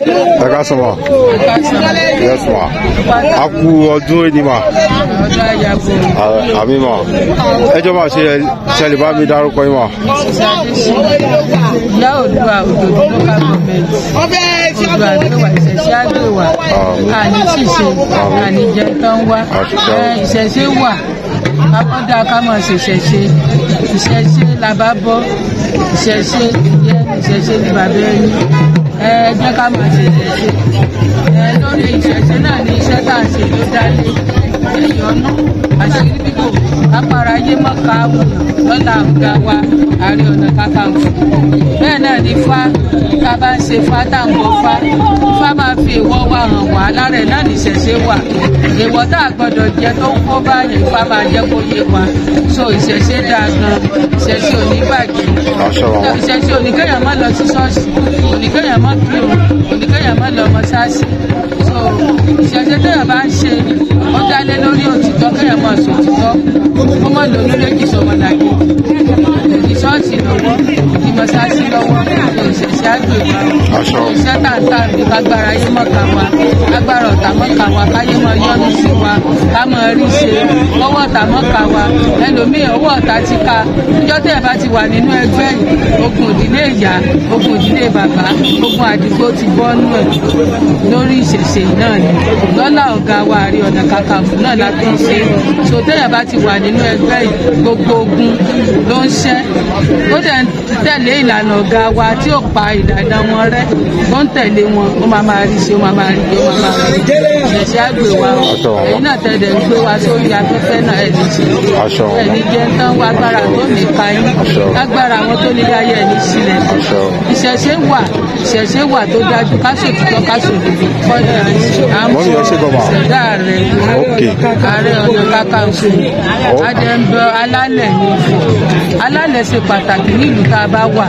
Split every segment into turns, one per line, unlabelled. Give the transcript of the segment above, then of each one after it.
Ẹ káàsán ma. Yes ma. A kú ọdún ẹni ma. Àmín ma. Ẹ jọ̀ọ́ máa ṣe ṣẹlẹ̀ bá mi dárúkọ yín ma.
Ìyá Oòduà Òjòdú local government. Oòduà ló wà, ìṣẹ̀ṣe á gbè wá. Àní ṣìṣe, àní jẹ tán wá. Ìṣẹ̀ṣe wà. Ó dáa ká máa ṣe ìṣẹ̀ṣe. Ìṣẹ̀ṣe la bá bọ́. Ìṣẹ̀ṣe yẹ ìṣẹ̀ṣe ni bàbá ẹni. Ẹ jẹ́ ká máa ṣe ìṣẹ̀ṣe. Lórí ìṣẹ̀ṣe náà ni iṣẹ́ tá à ń ṣe ló dálé. Ìyọnu àṣírí bíbò kápára ayé mọ́ka lọ́la ọ̀gá wa Ààrẹ Ọ̀nà Kakanfò. Bẹ́ẹ̀ náà ni Ifá, ká bá ń ṣe Ifá tá à ń bọ Ifá. Ifá máa fi èèwọ̀ wa hàn wá, lára ẹ̀ náà ní ìṣẹ̀ṣe wà. Èèwọ̀ tá a gbọ́dọ̀ jẹ tó ń kó báyìí, Ifá máa jẹ́ kó yé wa. So ìṣẹ̀ṣe dáa gan, ìṣẹ̀ṣe ò ní bàjẹ́. Ìṣẹ̀ṣe ò ní kéèyàn má lọ sí ṣọ́ọ̀ṣì, ò ní kéèyàn má kírun, ò ní kéèyàn má lọ mọ́ṣáláṣí. So ìṣẹ̀ṣe téèyàn bá ń ṣe, ó dá lé lórí òtítọ́, kéèyàn máa sọ òtítọ́, kó má lò lórí ìsọmọlàkejì. Ìdí ṣọ́ọ̀ṣì lọ́wọ́, ìdí mọ́ṣáláṣí lọ́wọ́, ìṣẹ̀ṣe àgbè wa. Iṣẹ́ tàǹtà ní kágbára ayé mọ́ka wa, kágbára ọ̀tá mọ́ka wa, káyé mọ́ yọ́nú sí wa, ká mọ́ rí ṣe, ọwọ́ ọ̀tá mọ́ka wa, ẹlòmíì ọwọ́ ọ̀tá ti ka. Níjọ́ tẹ́ ẹ bá ti wà nínú ẹgbẹ́ yìí, ogun ìdílé ìyá, ogun ìdílé bàbá, ogun àdúgbò ti bọ́ nú ẹ̀ lórí ìṣẹ̀ṣe náà ni. Lọ́lá ọ̀gá wa Ààrẹ Ọ̀nà Kakanfò náà la fi ń ṣe. So tẹ́yà bá ti wà nínú ẹgbẹ́ yìí, gbogbo ogun ló ń ṣẹ́. Ó dẹ̀ ń tẹ̀lé ìlànà ọ̀gá wa tí ò pa ìlànà wọn rẹ́. Ó ń tẹ̀lé wọn, ó máa máa rí ṣe, ó máa máa rí ṣe, ó máa máa rí ṣe. Ìṣẹ̀ṣe á gbè wa o. Ẹ̀yin náà tẹ̀lé ń gbé wa sórí afẹ́fẹ́ náà ẹ̀ ní ṣe. Ẹ̀ ní jẹ́ tán wá agbára tó ní ka yín. Agbára àwọn tó nílé ayé ẹ̀ ní sílẹ̀. Ìṣẹ̀ṣe wà, ìṣẹ̀ṣe wà tó dájú, ká sòtítọ́, ká sòdodo. À ń bọ ìṣẹ̀dá rẹ̀, Ààrẹ Ọ̀nà Kakanfò. Adẹ́nbọ alálẹ̀ ní Ifọ̀. Alálẹ̀ ṣe pàtàkì nílùú tá a bá wà.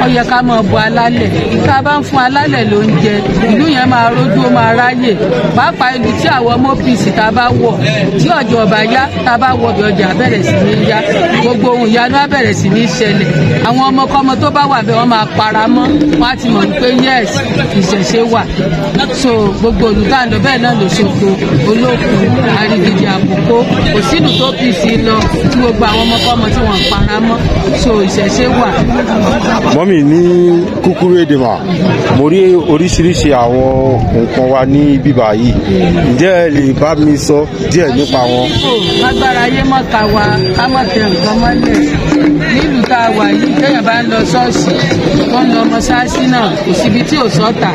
Ó yẹ ká máa bọ alálẹ̀. Tá a bá ń fún alálẹ̀ lóúnjẹ, ìlú yẹn máa rójú, ó máa ráyè. Pàápàá ìlú tí àwọn ọmọ OPC tá a bá wọ̀, tí ọjọ́ ọba yá, tá a bá wọ̀ bí ọjà bẹ̀rẹ̀ sí ní yá. Gbogbo ohun ìyanu á bẹ̀rẹ̀ sí ní ṣẹlẹ̀. Àwọn ọmọkọ́mọ tó bá wà bẹ́ẹ̀ wọ́n máa para mọ́. Wọ́n á ti mọ̀ pé yes, ìṣẹ̀ṣe wà. So gbogbo olùdáǹdọ̀ bẹ́ẹ̀ náà lòṣogbo, Olókun, Arigidi, Àkókó, kò sílùú tó OPC lọ tí gbogbo àwọn ọmọkọ́mọ tí wọ́n para mọ́. So ìṣẹ̀ṣe wà.
Mọ́mì, ní kúkúrú èdè mà, mo rí oríṣiríṣi àwọn nǹkan wa ní bíbá yìí. Ǹjẹ́ ẹ lè bá mi sọ díẹ̀ nípa wọn?
Agbára ayé mọ́ka wa, ká mọ̀ tẹ nǹkan mọ́lẹ̀. Nílùú tá a wà yìí, téèyàn bá ń lọ ṣọ́ọ̀ṣì, tó ń lọ mọ́ṣáláṣí náà, kò síbi tí ò sọ́tà.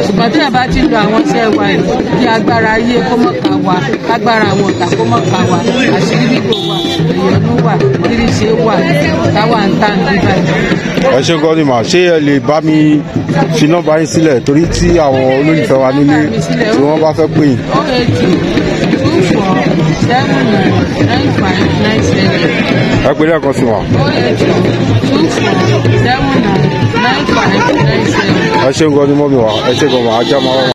Ṣùgbọ́n téèyàn bá ti lo àwọn iṣẹ́ wa yìí, kí agbára ayé kó mọ́ka wa, kágbára àwọn ọ̀tá kó mọ́ka wa, àṣírí bíbò wà, ìyọnu wà, ríríṣe wà, táwa ń tà ní bíbá yìí.
Ẹ ṣé gan ni mà, ṣé ẹ lè bá mi fi nọ́mbà yín sílẹ̀ torí tí àwọn olólùfẹ́ wa nílé tí wọ́n bá fẹ́ pè yín?
082 24 79 95 97.
Ẹ pè lẹ́ẹ̀kan sí wa.
082 24 79 95 97.
Ẹ ṣé gan ni mọ́mì wa, ẹ ṣé gan mà, ajá máa wá.